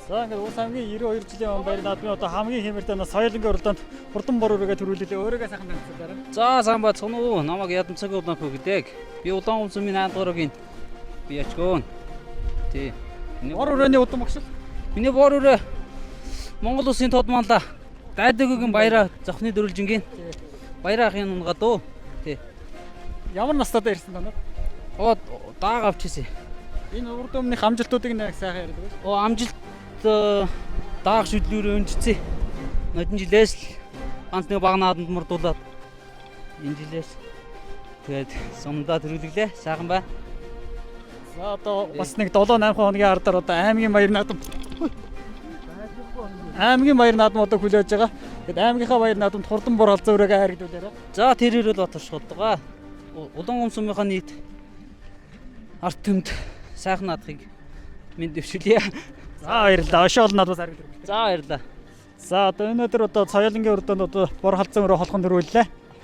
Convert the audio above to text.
За, ингээд Ус аймгийн 92 жилийн он баяр наадмын одоо хамгийн хэмэртэй нас соёлынгийн уралдаанд хурдан бор өрөөгээ төрүүллээ. Өөрийгөө сайхан танилцуулаарай. За, сайн байцгаана уу? Намайг Ядамцаг Улаанхүү гэдэг. Би Улаан сумын 8 дугаар өгийн би ячгөөн. Тий. Миний Бор өрөөний удам багшил. Миний бор өрөө Монгол улсын тод манлаа. Дайдаггийн баяраа зохны дөрвөлжингийн баяраа ахын унгаад уу. Тий. Ямар настайдаа ирсэн та нар? Оо, дааг авчихсан. Энэ урд өмнөх амжилтуудыг нэг сайхан ярьдаг. Оо, амжилт дааг шүдлүүрээ өнжицээ. Нодон жилээс л ганц нэг баг нааданд мурдуулаад энэ жилээс тэгээд сумдаа төрүүлглээ. Сайхан бай. За, одоо бас нэг 7 8 хоногийн ардаар одоо аймгийн баяр наадам аймгийн баяр наадам одоо хүлээж байгаа. Тэгэд аймгийнхаа баяр наадамд хурдан бор халзан өрөөгөө хайрагдуулаарай. За, тэр ирэл Батаршголдгаа. Улаан сумынхаа нийт арт түмд сайхан наадахыг минь дэвшүүлье. За, баярлалаа. Ошоо олон наадмаас хайрагдуулъя. За, баярлалаа. За, одоо өнөөдөр одоо соёлынгийн урданд одоо бор халзан өрөө холхон төрүүллээ.